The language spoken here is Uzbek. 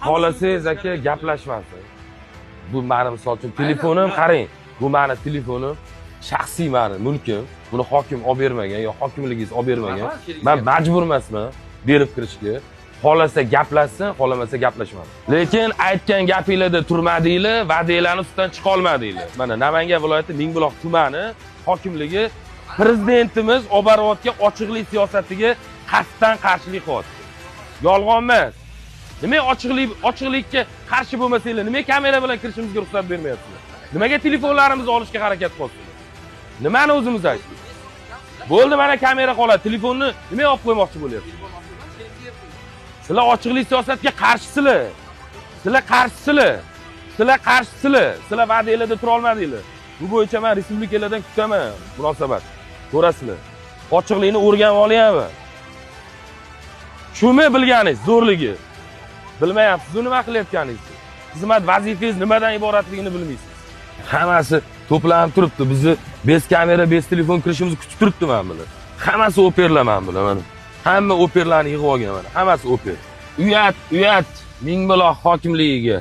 Xohlasangiz, aka, gaplashmasin. Bu mani, misol uchun, telefonim, qarang, bu mani telefonim, shaxsiy mani mulkim. Buni hokim olib bermagan yo hokimligingiz olib bermagan. Man majbur emasman berib kirishga. Xohlasa gaplashsin, xohlamasa gaplashmasin. Lekin aytgan gapinglarda turmadinglar, va'danglarni ustidan chiqa olmadinglar. Mana Namangan viloyati Mingbuloq tumani hokimligi prezidentimiz olib borayotgan ochiqlik siyosatiga qasddan qarshilik qilyapti. Yolg'on emas. Nima ochiqlikka qarshi bo'lmasanglar, nima kamera bilan kirishimizga ruxsat bermayapsizlar? Nimaga telefonlarimizni olishga harakat qilyapsizlar? Nimani o'zimiz aytdik? Bo'ldi, mana kamera qoladi. Telefonni nimaga olib qo'ymoqchi bo'lyapsiz? Sizlar ochiqlik siyosatiga qarshisizlar. Sizlar qarshisizlar. Sizlar qarshisizlar. Sizlar va'danglarda tura olmadinglar. Bu bo'yicha men respublikalardan kutaman munosabat. Ko'rasizlar. Ochiqlikni o'rganib olyapman. Shumi bilganingiz zo'rligi. Bilmayapsiz nima qilayotganingizni. Xizmat vazifangiz nimadan iboratligini bilmaysiz. Hammasi to'planib turibdi. Bizni без kamera, без telefon kirishimizni kutib turibdi mana bular. Hammasi опер lar mana bular mana. Hamma опер larni yig'ib olgan mana. Hammasi опер. Uyat, uyat Mingbuloq hokimligiga.